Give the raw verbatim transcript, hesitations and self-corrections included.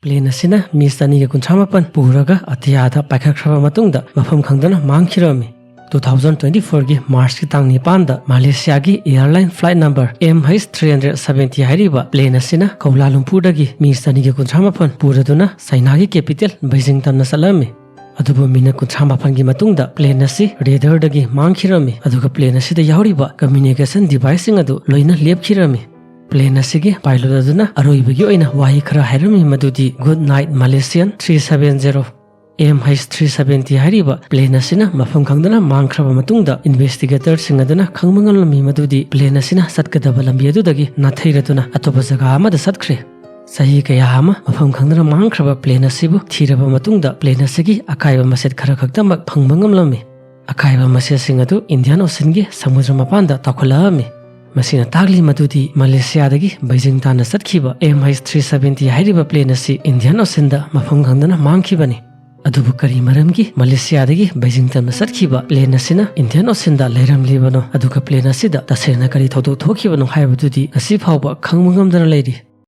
Plane ꯑꯁꯤꯅ ꯃꯤ ꯆꯅꯤꯒ ꯀꯨꯟꯊ꯭ꯔꯥ ꯃꯥꯄꯟ ꯄꯨꯔꯒ ꯑꯇꯤꯌꯥꯗ ꯄꯥꯏꯈꯠꯈ꯭ꯔꯕ ꯃꯇꯨꯡꯗ ꯃꯐꯝ ꯈꯪꯗꯅ ꯃꯥꯡꯈꯤꯔꯝꯃꯤ꯫ Two thousand twenty fourꯒꯤ ꯃꯥꯔꯆꯀꯤ ꯇꯥꯡ ꯅꯤꯄꯥꯟꯗ ꯃꯥꯂꯦꯁꯤꯌꯥꯒꯤ airline flight number M H three hundred seventy ꯍꯥꯏꯔꯤꯕ ꯄ꯭ꯂꯦꯟ ꯑꯁꯤꯅ ꯀꯧꯂꯥꯂꯨꯝꯄꯨꯔꯗꯒꯤ ꯃꯤ ꯆꯅꯤꯒ ꯀꯨꯟꯊ꯭ꯔꯥ ꯃꯥꯄꯟ ꯄꯨꯔꯗꯨꯅ ꯆꯥꯏꯅꯥꯒꯤ capital ꯕꯩꯖꯤꯡ ꯇꯝꯅ ꯆꯠꯂꯝꯃꯤ꯫ ꯑꯗꯨꯕꯨ ꯃꯤꯅꯠ ꯀꯨꯟꯊ꯭ꯔꯥ ꯃꯥꯄꯟꯒꯤ ꯃꯇꯨꯡꯗ ꯄ꯭ꯂꯦꯟ ꯑꯁꯤ radarꯗꯒꯤ ꯃꯥꯡꯈꯤꯔꯝꯃꯤ, ꯑꯗꯨꯒ ꯄ꯭ꯂꯦꯟ ꯑꯁꯤꯗ ꯌꯥꯎꯔꯤꯕ communication deviceꯁꯤꯡ ꯑꯗꯨ ꯂꯣꯏꯅ ꯂꯦꯞꯈꯤꯔꯝꯃꯤ꯫ ꯄ꯭ꯂꯦꯟ ꯑꯁꯤꯒꯤ pilot ꯑꯗꯨꯅ ꯑꯔꯣꯏꯕꯒꯤ ꯑꯣꯏꯅ ꯋꯥꯍꯩ ꯈꯔ ꯍꯥꯏꯔꯝꯃꯤ, ꯃꯗꯨꯗꯤ "Good night, Malaysian three seven zero." M H three seventy ꯍꯥꯏꯔꯤꯕ ꯄ꯭ꯂꯦꯟ ꯑꯁꯤꯅ ꯃꯐꯝ ꯈꯪꯗꯅ ꯃꯥꯡꯈ꯭ꯔꯕ ꯃꯇꯨꯡꯗ investigatorꯁꯤꯡ ꯑꯗꯨꯅ ꯈꯪꯕ ꯉꯝꯂꯝꯃꯤ ꯃꯗꯨꯗꯤ ꯄ꯭ꯂꯦꯟ ꯑꯁꯤꯅ ꯆꯠꯀꯗꯕ ꯂꯝꯕꯤ ꯑꯗꯨꯗꯒꯤ ꯅꯥꯊꯩꯔꯗꯨꯅ ꯑꯇꯣꯞꯄ ꯖꯒꯥ ꯑꯃꯗ ꯆꯠꯈ꯭ꯔꯦ꯫ ꯆꯍꯤ ꯀꯌꯥ ꯑꯃ ꯃꯐꯝ ꯈꯪꯗꯅ ꯃꯥꯡꯈ꯭ꯔꯕ ꯄ꯭ꯂꯦꯟ ꯑꯁꯤꯕꯨ ꯊꯤꯔꯕ ꯃꯇꯨꯡꯗ ꯄ꯭ꯂꯦꯟ ꯑꯁꯤꯒꯤ ꯑꯀꯥꯏꯕ ꯃꯆꯦꯠ ꯈꯔ ꯈꯛꯇꯃꯛ ꯐꯪꯕ ꯉꯝꯂꯝꯃꯤ꯫ ꯑꯀꯥꯏꯕ ꯃꯆꯦꯠꯁꯤꯡ ꯑꯗꯨ Indian Oceanꯒꯤ ꯁꯃꯨꯗ꯭ꯔ ꯃꯄꯥꯟꯗ ꯇꯥꯎꯈꯠꯂꯛꯑꯝꯃꯤ꯫ ꯃꯁꯤꯅ ꯇꯥꯛꯂꯤ ꯃꯗꯨꯗꯤ ꯃꯥꯂꯦꯁꯤꯌꯥꯗꯒꯤ ꯕꯩꯖꯤꯡ ꯇꯥꯟꯅ ꯆꯠꯈꯤꯕ M H three seventy ꯍꯥꯏꯔꯤꯕ ꯄ꯭ꯂꯦꯟ ꯑꯁꯤ Indian Oceanꯗ ꯃꯐꯝ ꯈꯪꯗꯅ ꯃꯥꯡꯈꯤꯕꯅꯤ꯫ ꯑꯗꯨꯕꯨ ꯀꯔꯤ ꯃꯔꯝꯒꯤ ꯃꯥꯂꯦꯁꯤꯌꯥꯗꯒꯤ ꯕꯩꯖꯤꯡ ꯇꯝꯅ ꯆꯠꯈꯤꯕ ꯄ꯭ꯂꯦꯟ ꯑꯁꯤꯅ Indian Oceanꯗ ꯂꯩꯔꯝꯂꯤꯕꯅꯣ, ꯑꯗꯨꯒ ꯄ꯭ꯂꯦꯟ ꯑꯁꯤꯗ ꯇꯁꯦꯡꯅ ꯀꯔꯤ ꯊꯧꯗꯣꯛ ꯊꯣꯛꯈꯤꯕꯅꯣ ꯍꯥꯏꯕꯗꯨꯗꯤ ꯉꯁꯤ ꯐꯥꯎꯕ ꯈꯪꯕ ꯉꯝꯗꯅ ꯂꯩꯔꯤ꯫